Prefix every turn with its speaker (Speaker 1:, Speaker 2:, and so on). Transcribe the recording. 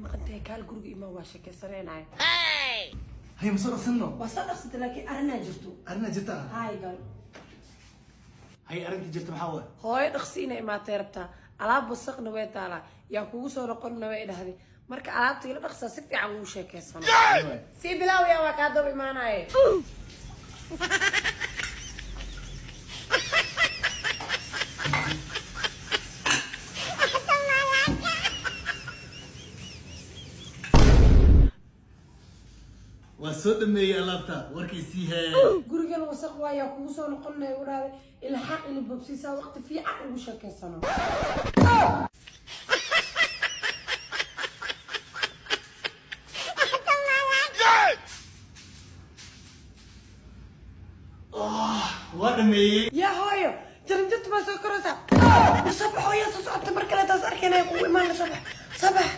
Speaker 1: Maqan tahay, kaal guriga imaa, waa sheekaysanaynaaya.
Speaker 2: Hay, ma soo dhaqsanno?
Speaker 1: Waa soo dhaqsatay, laakiin arrinaa jirto.
Speaker 2: Arrinaa jirta?
Speaker 1: Haay, gal.
Speaker 2: Hay, arrinta jirta maxaa waay?
Speaker 1: Hooyo dhaqsi inay imaatay rabtaa, alaab wasaqna way taalaa, yaa kugu soo noqonna way dhahday. Marka alaabta ila dhaqsaa, si fiican ugu sheekaysano. Sii bilaawaya, waa kaa daba imaanaye.
Speaker 2: Waa soo dhameeyey alaabta, warkiisii hee.
Speaker 1: Gurigan wasaq waayaa, kugu soo noqonaya u dhahday, ilxaq ila bobsiisaa, waqti fiican ugu sheekaysano.
Speaker 2: Waa dhameeyey.
Speaker 1: Yaa hooyo, jaranjarta baa soo koraysaa. Soo bax hooyo, soo socota. Mar kale taas arkaynaya, kugu imaana. Soo bax, soo bax.